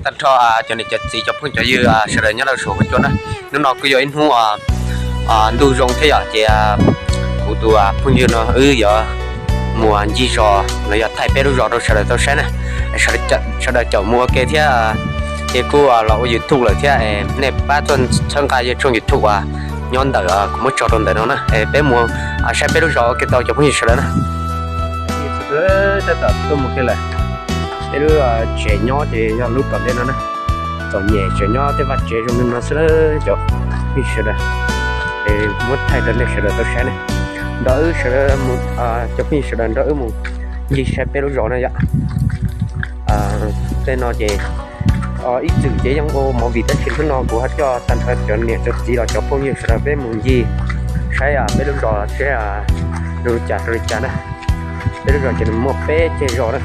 Tag nrho cov niam cov txiv cov phooj cov ywg sawv daws nyob rau saum huab cua na, hnub no kuj yog ib hnub ntuj zoo thiab yom, ces kuv tus phooj ywg no wb yuav mus ncig zos los yog thaij peb lub zos rau sawv daws tau saib na. Sawv daws caum mus ua ke thiab, ces kuj los ua YouTube lawm thiab, nej pab tuaj txhawb nqa yawg tshooj YouTube uas nyob ntawm kuv muab tso rau ntawm no na. Peb mus saib peb lub zos ua ke tau cov phooj ywg sawv daws na. Tab tom tuaj mus ke lawm. Peb lub tsev nyob ces yog lub tom ntej no na. Txom nyem tseem nyob tej vaj tsev zoo li no xwb cov phooj ywg sawv daws. Muab thaij rau nej sawv daws tau saib ne. Nrog wb sawv daws, cov phooj ywg sawv daws nrog wb mus ncig saib peb lub zos na yom. Tej no ces ib txwm ces yeej ua movie tab sis hnub no kuv ho coj tag nrho cov niam cov txiv los cov phooj ywg sawv daws peb mus ncig saib peb lub zos seb zoo li cas rau li cas na. Peb lub zos ces nws muaj peb ceg zos na.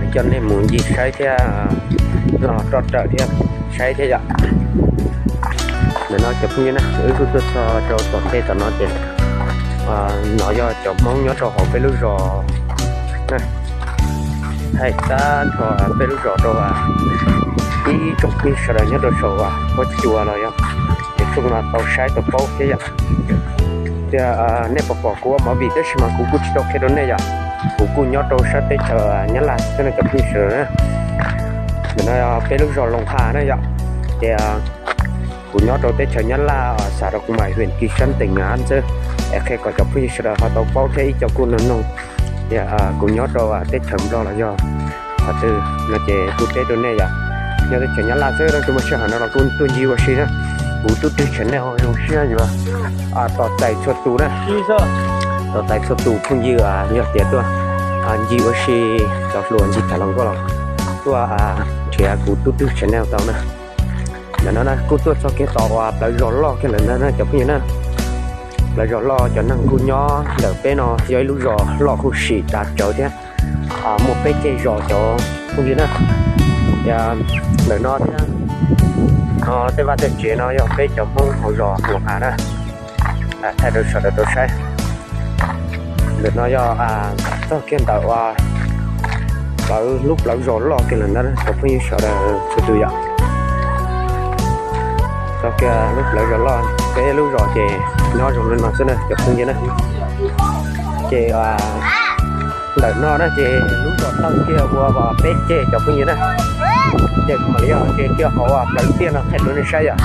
Coj nej mus ncig saib thiab los roj rawm thiab saib thiab yom. Ntawm no cov phooj ywg na, wb kuj tuaj txog rau tom ntej tom no ces no yog cov Hmoob nyob rau hauv peb lub zos na. Thaij tag nrho peb lub zos rau ib tsoom phooj ywg sawv daws nyob rau saum huab cua los yog ces txhua no tau saib tau paub thiab yom. Tias nej puas pom kuv ua movie tab sis mas kuv kuj tsis tau qhia rau nej yom. Kuv kuj nyob rau sab teb chaws Nyab Laj xwb no cov phooj ywg sawv daws na. Ntawm no peb lub zos Loos Has na yom. Ces kuv nyob rau teb chaws Nyab Laj, xav rau kuv mas hwm kis sab ntees av xwb, es qhia kom cov phooj ywg sawv daws ho tau paub thiab ib co kuj nug nug tias kuv nyob rau teb chaws Nplog los yog qhov twg no ces kuj teb rau nej yom. Nyob teb chaws Nyab Laj xwb no, tus mas sij hawm no los kuj tuaj ncig ua si na. Kuv tub twg channel zoo siab yuav tos txais txhua tus na, tos txais txhua tus phooj ywg yog tias tuaj ncig ua si, cov hluas ncig tham hluas nkauj los tuaj nrhiav kuv tub twg channel tau na. Ntawm no na kuj tuaj txog kiag tom uas plawv zos loj kiag lawm ntag na cov phooj ywg na. Plawv zos loj, cov neeg kuj nyob ntawm peb no yog ib lub zos loj huv si dav tsawv thiab, muaj peb ceg zos cov phooj ywg na. Ntawm no thiab, tej vaj tej tsev no yog peb cov Hmoob hauv zos Loos Has na. Thaij rau sawv daws tau saib. Ntawm no yog txog kiag ntawm uas plawv, lub plawv zos loj kiag lawm ntag cov phooj ywg sawv daws txhua tus yom. Txog kiag lub plawv zos loj, peb lub zos ces nyob zoo li no xwb na cov phooj ywg na. Ces ntawm no na ces lub zos tawg kiag ua peb ceg cov phooj ywg na. Ces kuv mam li yog ces kiag hauv plawv tiaj no thaij rau nej saib yom.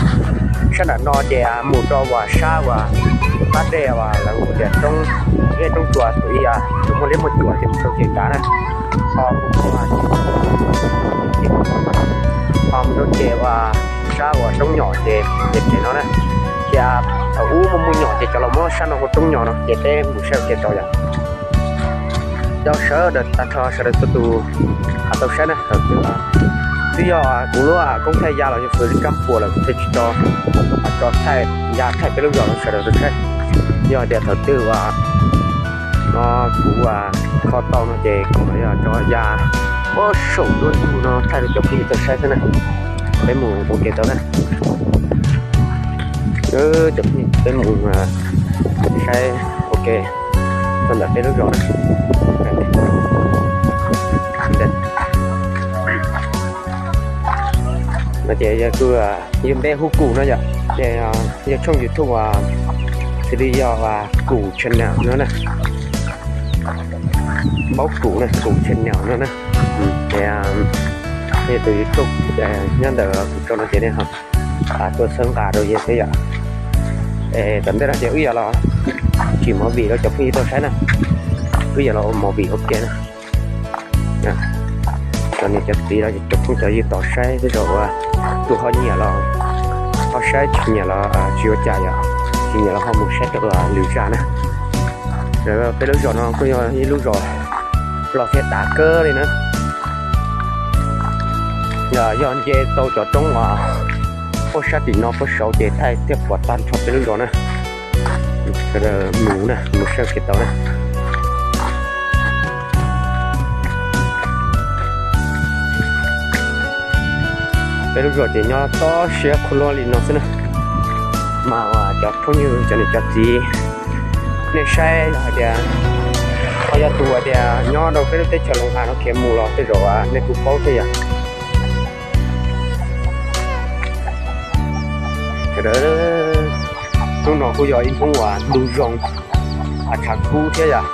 Sab nram no ces mus rau uas sab uas qab dej uas lawv hu tias roob, zej roob tsuas tus ib, tus muaj liab muaj cuam ces mus rau ces nrad na. Ho mus rau, ho mus rau ces uas sab uas roob nyom ces ces no na. Ces thaum ub muaj muaj nyom ces cov los muab sab no hu roob nyom no ces peb mus saib ua ke tau yom. Cov sawv daws tag nrho sawv daws txhua tus tau saib na, thaum twg twb yog kuv lub koob thaij ya los yog xws li kab puas lawm kuv thiaj tsis tso, tso thaij ya thaij peb lub zos rau sawv daws tau saib. Yog tias thaum twg uas no kuv kho tau no ces kuv mam yog tso ya ua saum nruab ntug no thaij rau cov phooj ywg tau saib xwb na. Peb mus ua ke tau na. Cov phooj ywg, peb mus saib ua ke txog ntawm peb lub zos na. No ces yog kuj, yog npe hu Kum no yom, ces yog tshooj YouTube uas xws li yog Kum channel no na. Npaub Kum na, Kum channel no na. Ces yog tus YouTube nyob ntawm kuv tso no ces nej ho tuaj txhawb nqa rau yawg thiab yom. Tom ntej no ces wb yuav los tsim movie rau cov phooj ywg tau saib na. Wb yuav los ua movie ua ke na. Cov niam cov txiv los cov phooj cov ywg tos saib tej zaum uas tus ho nyiam los ho saib, tsis nyiam los tsis ua cas yom, tsis nyiam los ho mus saib rau lwm zaj na. Peb lub zos no kuj yog ib lub zos loj thiab dav kawg li na. Yog nce tau cov roob uas puag sab tim no puag saud ces thaij thiaj pom tag nrho peb lub zos na. Sawv daws mus na, mus saib ua ke tau na. Peb lub zos ces nyob toj siab qhuav luaj li no xwb na. Mas uas cov phooj ywg cov niam cov txiv, nej saib hais tias ho yog tus hais tias nyob rau peb lub teb chaws Loos Has no khiav mus los tej zaum nej kuj paub thiab yom. Hnub no kuj yog ib hnub uas ntug zoo, tshav kub thiab yom,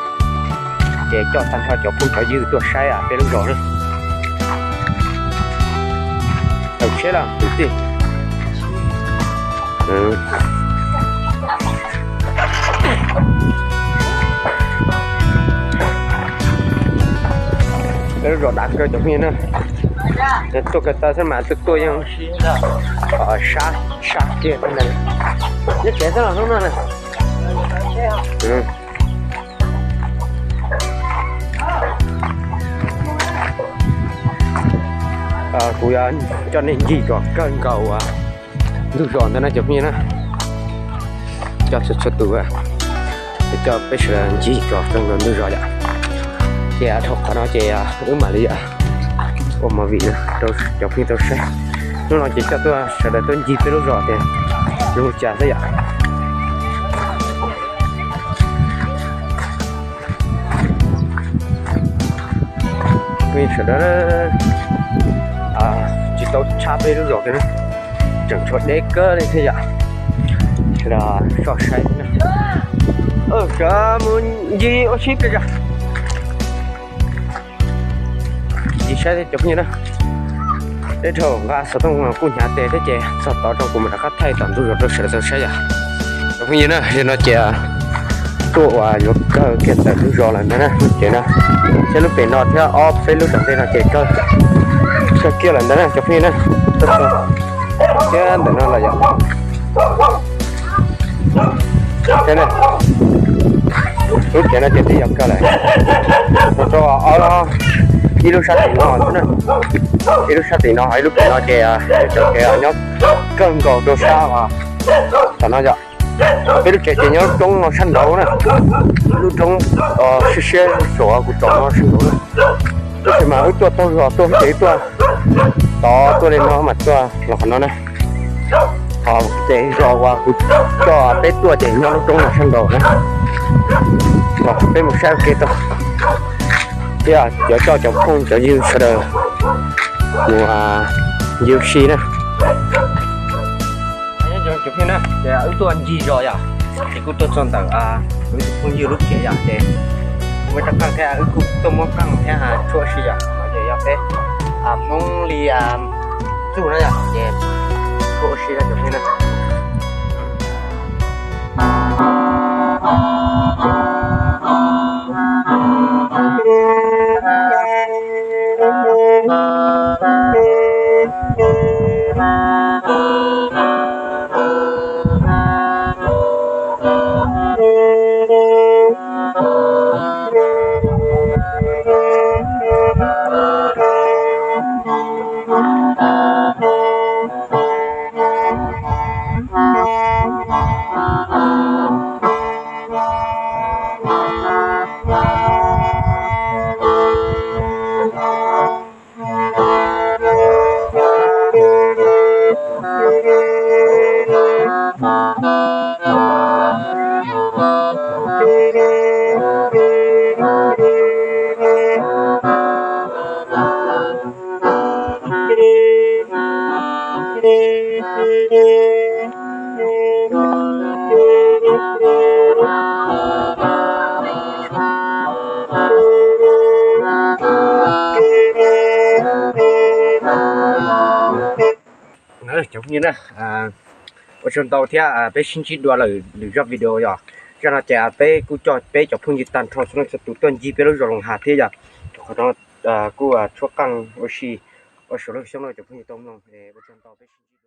ces coj tag nrho cov phooj cov ywg tuaj saib peb lub zos na. Tawm tsheb lawm kwv tij. Peb lub zos dav kawg cov phooj ywg na. Tuaj ko taw xwb mas tuaj tuaj yeej sab sab kiag. Nyob tsev xwb los hnub no na. Kuv yuav coj nej ncig kom kawg nkaus ntug zos ntawd na cov phooj ywg na. Coj txhua txhua tus, coj peb sawv daws ncig kom kawg nkaus ntug zos yom. Ces dhau qhov no ces wb mam li ua movie rau cov phooj ywg tau saib. Hnub no ces coj tuaj sawv daws tuaj ncig peb lub zos tias zoo li cas xwb yom. Phooj ywg sawv daws, tsis tau tshab peb lub zos kiag na, tseem tshuav deb kawg li thiab yom. Sawv daws soj saib na. Sawv mus ncig ua si pes zog. Ncig saib cov phooj ywg na. Teb dhau nqa xov tooj kuj hnyav tes thiab ces txog tod rau kuv mam rov qab thaij tom ntug zos rau sawv daws tau saib yom. Cov phooj ywg na, yog no ces tuaj uas yuav kawg kiag ntawm lub zos lawm ntag na, lub tsev na. Thiab lub pem no thiab ob peb lub tom ntej no ces kawg kiag lawm ntag na cov phooj ywg na. Thiab ntawm no los yom. Lub tsev no ces twb yog kawg lawm. Rau ob, ib lub sab tim no xwb na, ib lub sab tim no ho ib lub tim no ces cov kev nyob kawg nkaus rau sab uas tom no yom. Peb lub tsev ces nyob lub roob no sab nraud na, lub roob siab siab saum kuv tsom no sab nraud na. Tab sis mas wb tuaj taug zos tuaj ces wb tuaj tod tuaj li no mas tuaj los qhov no na. Ho ces zos uas kuv coj peb tuaj ces nyob lub roob no sab nraud na. Los peb mus saib ua ke tau. Thiab yuav coj cov phooj cov ywg sawv daws mus ncig ua si na. Cov phooj na, ces wb tuaj ncig zos yom, ces kuj tuaj txog ntawm wb tus phooj ywg lub tsev yom, ces kuj muaj rab qeej thiab wb kuj tuaj muab qeej thiab tshuab ua si yom, no ces yog peb Hmoob li txuj na yom, ces tshuab ua si na cov phooj na. Cov phooj ywg na, ua tsaug ntau thiab peb sib ntsib dua lwm zaj video yom. Zaj no ces peb kuj coj peb cov phooj ywg tag nrho txhua leej txhua tus tuaj ncig peb lub zos Loos Has thiab yom. Qhov no kuj tshuab qeej ua si, ua saum lub xyoob no cov phooj ywg tau mloog, ua tsaug ntau peb sib ntsib.